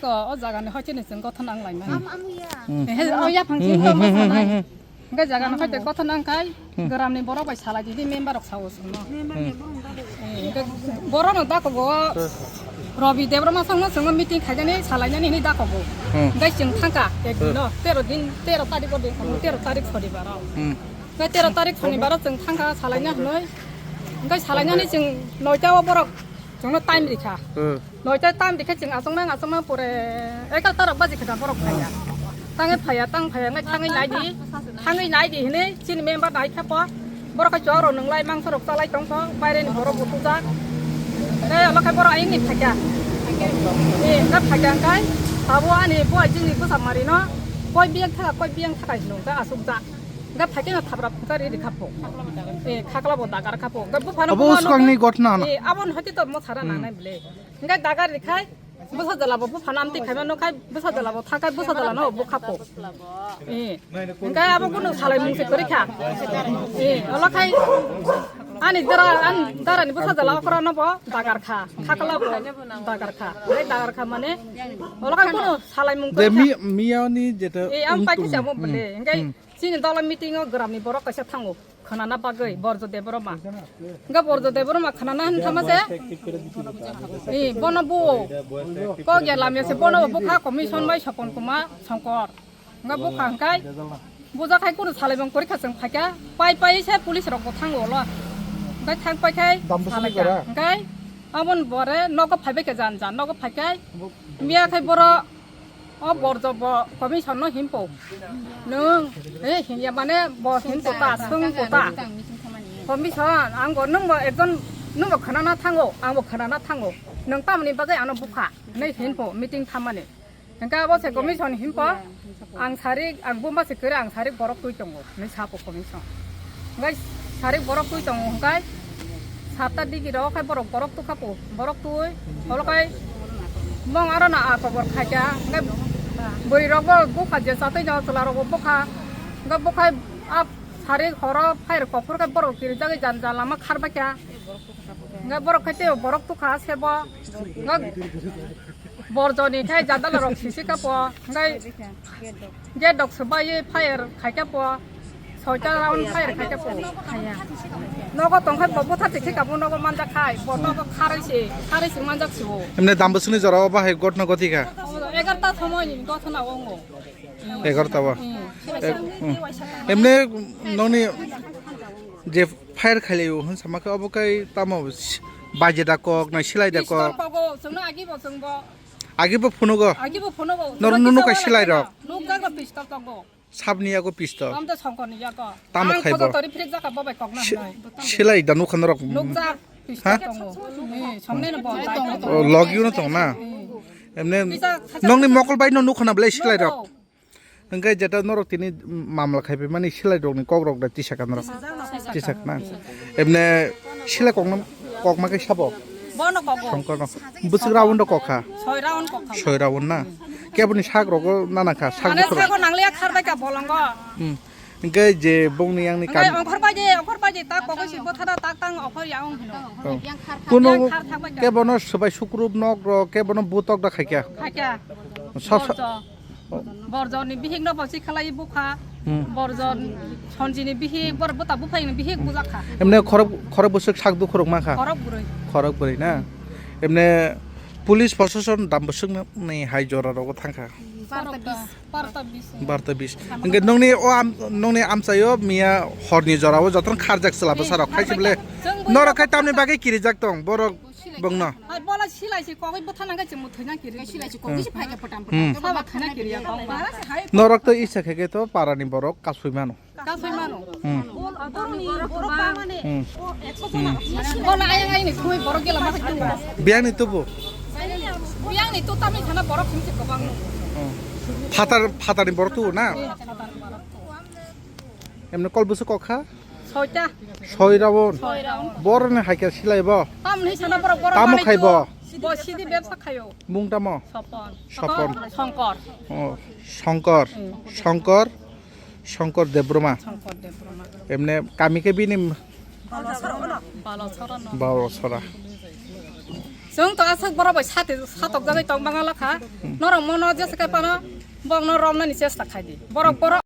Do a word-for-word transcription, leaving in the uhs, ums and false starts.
Ko, o jagani hoiteni chwng gotho nang laimani. Hmm. Ehe, o yaphang Hmm, chini hmm, tongma hmm, hmm, sanai. Hmm. Hwnkhe jagani hoite gotho nang khai, Hmm. gramni borok bai salai di, di member rok sao chwngno. Hmm. Eh, hwnkhe borokno dakogo, Robi Debbarma songno chwngno meeting khaijani, salainani hwnwi dakogo. Hmm. Hwnkhe chwng thangkha ek Hmm. dino, tero din, tero tarikh o din, tero tarikh Sonibar o. Hmm. Hwnkhe tero tarikh Sonibar o chwng thangkha salaina hwnwi. Hwnkhe salainani chwng noita o borok chwngno time rikha. Hmm. Noita time rikhe chwng achuknang achuknang pore egarota rok baji khe da borok phaiya. Tangwi phaiya, tang phaiya, wngkhe thangwi naidi, thangwi naidi hinwi chini member naikha po. Borok khe chwng rok nwnglai mangso rok chalai tongkho, baireni borok bo tujak. Tei olo khe borok ayungni phaikha. Ni wngkha phaikha wngkhe abo ani bo jini bwsa marino koi biyang thaka, koi biyang thaka hinwi wngkha achukjak. Wngkha phaikhe no thapra phungsa ri rikha po. Eh, khakla bo dagar kha po. Wngkha buphano Abo buphano swkangni bo- gotna hana. Eh, aboni hati to mo sara Hmm. nangnai bwle. Wngkha dagar rikhai. Bwsa jala bo buphano amtwi khaima nukkhai, bwsa jala bo thangkhai, bwsa jala no bukha po. Eh. Hwnkhe abo kunu salai mungse kwrwi kha. Eh, olo khai ani dara, ani darani bwsa jala okra no bo dagar kha. Khakla bo dagar kha. Hwnkhe dagar kha mane olo khai kunu salai mung De kwrwi kha. mi-, miyani jeta Eh, ang pai ungtung. kisa mo Hmm. bole. Hwnkhe Hmm. chini dola meeting o gramni borok kaisa thango. Khwnana bagwi Borjo Debbarma. Hwnkhe Borjo Debbarma khwnana hwn thama se, i, bono buo. Kok ya lamya se bono bukha commission bai Sopon Kumar Songkor. Hwnkhe bukha hwnkhe bujakhai kunu salaimung kwrwi kha chwng phaikha. Pai pai se police rok bo thango ulo. Hwnkhe thang paikhai Dam bwswk ni salaikha. Jora? Hwnkhe aboni bore nogo phaibai kha jan jan nogo phaikhai. Miya khai boro O Borjo bo commission no himpo. Nwng, eh, hinya mane bo himpo ta, swngpo ta. Commission, ang bo nwng bo ekjon, nwng bo khwnana thango, ang bo khwnana thango. Nwng tamoni bagwi ano bukha, hinwi himpo meeting thammani. Hwnkhe abo se commission himpo, ang sarik, ang buma se kwrwi, ang sarik borok twi tongo. Hinwi sapo commission. Hwnkhe sarik borok twi tongo hwnkhe satta digi rok khai borok borok tukha po, borok twi holo khai mong aro na a kobor khaikha. Hwnkhe bwrwi rok bo bukha je chatwi no chwla rok bo bukha. Hwnkhe bukhai a sarik horo fire kok phuru khai borok kirijagwi jan jan lama kharbaikha. Hwnkhe borok khai teibo borok tukha sebo. Hwnkhe Borjoni khai jadala rok sisi kha po, hwnkhe gate rok swbai fire khai kha po, soita round fire khai kha po. Nogo tong khai bo bwtha tikhi kabo nogo manjak khai, bo nogo kharwi se, kharwi se manjak se o. Emne dambwswkni jora o bahai gotna goti kha? Egarta somoi ni gotna o ngo. Egarta o. Hmm. E-, hmm. Emne nokni je fire khailai o hwn sama khe obo kai tamo si-, baje da kok na silai da kok? Pistol kogo, chwngno agi bo chwng bo. Agi bo phunugo? Agi bo phunugo. Nor Chwngno nunu kisa kai wala silai rok? Nukjak rok pistol tongo. Sabni yago pistol? Amte songkor ni yago. Tamo Ang khai bo? Khodo tori phirikjak bo bai kokna Si-, hwnwi. Silai da nukha norok? Nukjak pistol Ha? Tongo. Eh, songnai no bo. O, logio no tong na? Hmm. Emne Kisa, kisa nokni mokol bai no nukha na belai silai rok? Nukgo. Hwnkhe jeta norok tini mamla khaipai mani silai rokni kok rok da tisa kha norok? Tisa kha na? Emne silai kokno kokma khe sabo? Bono kogo. Songkorno. Bwswk round rok kok kha? Soi round kok kha. Soi round na? Keboni sak rogo nana kha, sak Mane bukhuk rok. Sago nangliya kharbai kha bolongo. Hmm. Hwnkhe je bongni yang ni Hwnkhe kam- ongkhor bai de, ongkhor bai de, tak kogoi si bothara tak tang ongkhor ya ong hino. Oh. Yang khar Kuno yang khar thangbai kha. Kebono swbai sukrup nok rok, kebono butok da khaikha. Khaikha. Sa- sa- Borjo. Borjoni bihik no bo si khalai bukha. Hmm. Borjon Sonjini bihik, bor bota buphai ni bihik bujak kha. Emne khorok, khorok bwswk sak dukhu rok ma kha? Khorok bwrwi. Khorok bwrwi na? Emne police proshashan dam bwswk ni hai jora rogo thang kha? Barta bis. Barta bis. Barta bis. Hwnkhe nokni o am-, nokni amchaio miya horni jorao jotono kharjak chwla bwsarok khai se bwle. Chwng bwrwi Norok khai rok tamni bagwi kirijak tong borok bongno. Hai bola silai se kogwi bwtha nang khe chwng muthwi nang kiri. Silai se kogwi se phai khe pwtam Hmm. pwtam. Sabo thana kiri ya kok ba. Norok to isa khe khe to parani borok kasui mano. Kasui mano. Hmm. Bol, bol ni borok ba mane. Hmm. Hmm. Bola ayang ayang ni thumui borok gela ma khai tu. Biyang ni tubu. Biyang ni tu tamni thana borok sing se kobang. Hmm. Phatar, phatar ni borok tubu na? Emne kol bwswk kok kha? Soita. Soi round. Soi round. Borok ni hai khe silai bo? Tamni sana borok borok Tamo manai khai tu. Bo sidi bebsa khayo. Mung tamo? Sopon. Sopon. Songkor. Oh, Songkor. Hmm. Songkor. Songkor Debbarma. Songkor Debbarma. Emne kami khe bini Balosora no. Balosora no. Balosora. Chwng to aswk borok bai sati satokjagwi tong bangala kha. Norok mono jesa khe phano bokno romnani chesta khai di. Borok borok